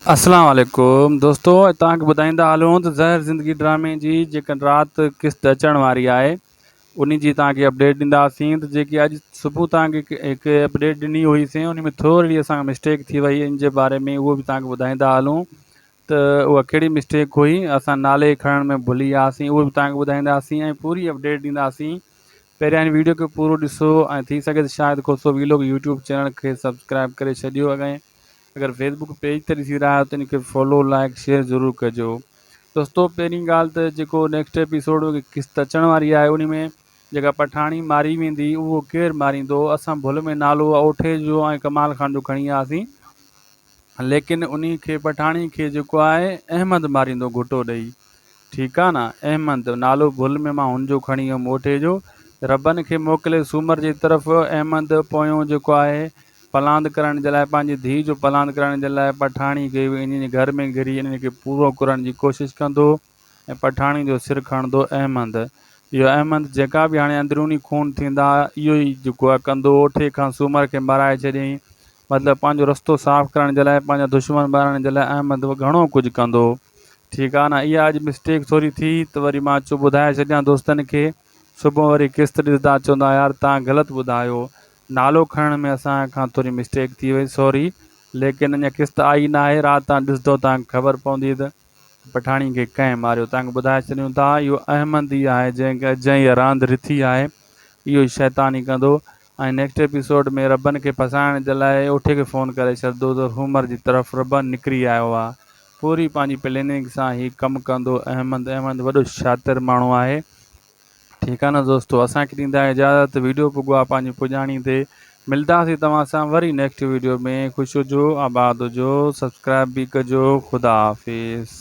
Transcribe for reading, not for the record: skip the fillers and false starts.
اسلام عليڪم دوستو اڄ توهان کي ٻڌائيندا هلون ته زهر زندگي ڊرامي جي جيڪا رات قسط اچڻ واري آهي ان جي توهان کي اپڊيٽ ڏينداسين ته جيڪي اڄ صبح توهان کي هڪ اپڊيٽ ڏني هئي سين ان ۾ ٿورڙي اسان کان مسٽيڪ ٿي وئي ان جي باري ۾ اهو به توهان کي ٻڌائيندا هلون ته اها ڪهڙي مسٽيڪ هئي اسان نالي کڻڻ ۾ ڀلي وياسين اهو به توهان کي ٻڌائينداسين ۽ پوري اپڊيٽ ڏينداسين پهريان هن ويڊيو کي پورو ڏسو ۽ ٿي سگهي ته Shahid Khoso vlog YouTube channel کي سبسڪرائب ڪري ڇڏيو ۽ اگر فيس بڪ پيج تي ڏسي رهيا آهيو ته ان کي فالو لائڪ شيئر ضرور ڪجو دوستو پهرين ڳالهه ته جيڪو نيڪسٽ ايپيسوڊ قسط اچڻ واري آهي ان ۾ جيڪا پٺاڻي ماري ويندي اهو ڪير ماريندو اسان ڀل ۾ نالو اوٺي جو ۽ ڪمال خان جو کڻي آياسين ليڪن انهي کي پٺاڻي کي جيڪو آهي احمد ماريندو گهٽو ڏئي ٺيڪ آ نه احمد نالو ڀل ۾ مان هن جو کڻي ويم اوٺي جو ربن کي موڪلي سومر جي طرف احمد پويون جيڪو آهي پلاند ڪرڻ جي لاء پنهنجي ڌيء جو پلاند ڪرڻ جي لاء پٺاڻي کي انهن جي گهر ۾ گهري انهن کي پورو ڪرڻ جي ڪوشش ڪندو ۽ پٺاڻي جو سر کڻندو احمد اهو احمد جيڪا به هاڻي اندروني خون ٿيندا اهو ئي جيڪو آهي ڪندو اوٺي کان سومر کي مارائي ڇڏيائين مطلب پنهنجو رستو صاف ڪرڻ جي لاء پنهنجا دشمن مارڻ جي لاء احمد گهڻو ڪجهه ڪندو ٺيڪ آهي نه اها اڄ مسٽيڪ ٿوري ٿي ته وري مان چيو ٻڌائي ڇڏيان دوستن کي صبح وري قسط ڏسندا چوندا يار تان غلط ٻڌايو نالو کڻڻ ۾ اسان کان ٿوري مسٽيڪ ٿي وئي سوري ليڪن اڃا قسط آئي ناهي رات تان ڏسندو تان خبر پوندي ته پٺاڻي کي ڪنهن ماريو؟ توهان کي ٻڌائي ڇڏيون ٿا اهو احمد ئي آهي جنهن جنهن اها راند رٿي آهي اهو ئي شيطاني ڪندو ۽ نيڪسٽ ايپيسوڊ ۾ ربن کي ڦاسائڻ جي لاء اوٺي کي فون ڪري ڇڏندو ته هومر جي طرف ربن نڪري آيو آهي پوري پنهنجي پليننگ سان هي ڪم ڪندو احمد احمد وڏو شاطر ماڻهو آهي. ٺيڪ آ نه دوستو اسان کي ڏيندا اجازت ويڊيو پڳو آ پنهنجي پڄاڻي تي ملداسي توهان سان وري نيڪسٽ ويڊيو ۾ خوش هجو آباد هجو سبسڪرائب به ڪجو خدا حافظ.